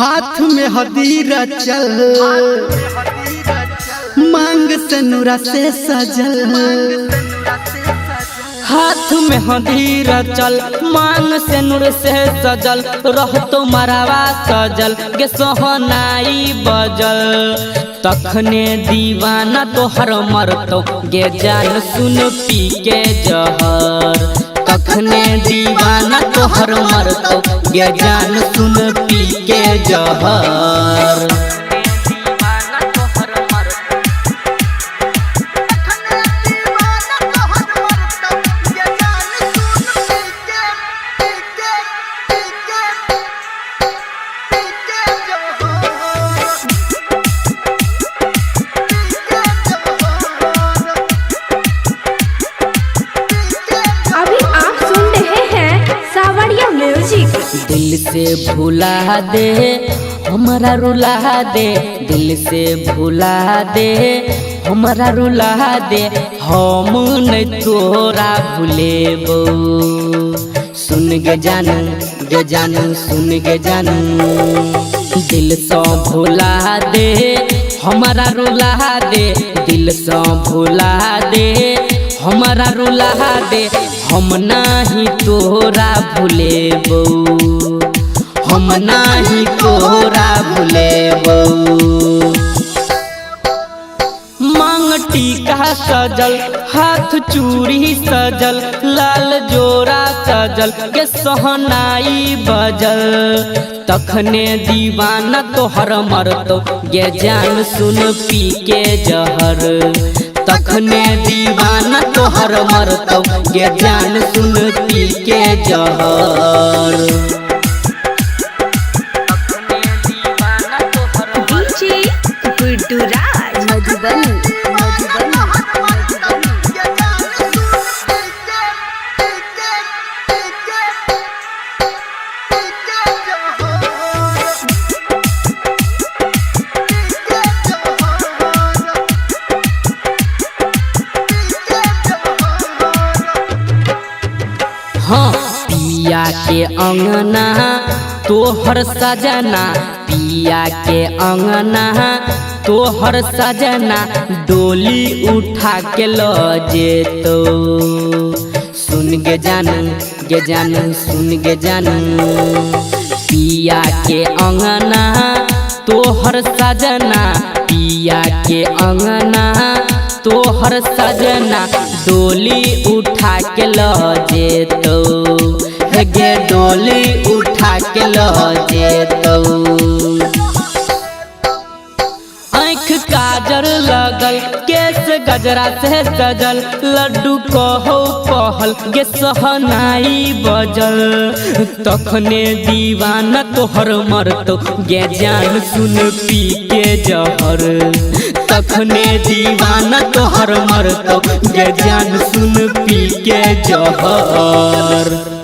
हाथ में हदीरा चल, मांग से नूरा से सजल। हाथ में हदीरा चल, मांग से नूर से सजल, रहतो मरावा सजल गे सोहनाई बजल। तखने दीवाना तोहर मरतो गे जान सुन पी के जहर। तखने दीवाना तोहर मरतो गे जान सुन पी के जहर। अभी आप सुन रहे हैं सावरिया म्यूजिक। दिल से भुला दे हमारा रुला दे, दिल से भुला दे हमारा रुला दे, हम नहीं तोरा भुलेबो। सुन गे जान गे जान सुन गे जान, दिल से भुला दे हमारा रुला दे, दिल से भुला दे हमारा रुला दे, हम नाही तोरा भुलेबो, हम नाही तोरा भुलेबो। मांग टीका सजल, हाथ चूड़ी सजल, लाल जोड़ा सजल के सोहनाई बजल। तखने दीवाना तोहर मरतो गे जान सुन पी के जहर। तखने दीवाना तोहर मरतो गे जान सुन पी के जहर। डीजे गुड्डू राज मधुबनी मधुबनी। हाँ पिया के अंगना तोहर सजना, पिया के अंगना तोहर सजना, डोली उठा के ल जेतो। सुन गे जान गे जान सुन गे जान, पिया के अंगना तोहर सजना, पिया के अंगना तोहर सजना, डोली उठा के ल जेतो, हे गे डोली उठा के ल जेतो। आँख काजर लगल, केस गजरा से सजल, लड्डू कहो पहल गे सहनाई बजल। तखने दीवाना तोहर मरतो गे जान सुन पी के जहर। तखने दीवाना तोहर मरतो गे जान सुन पी के जहर।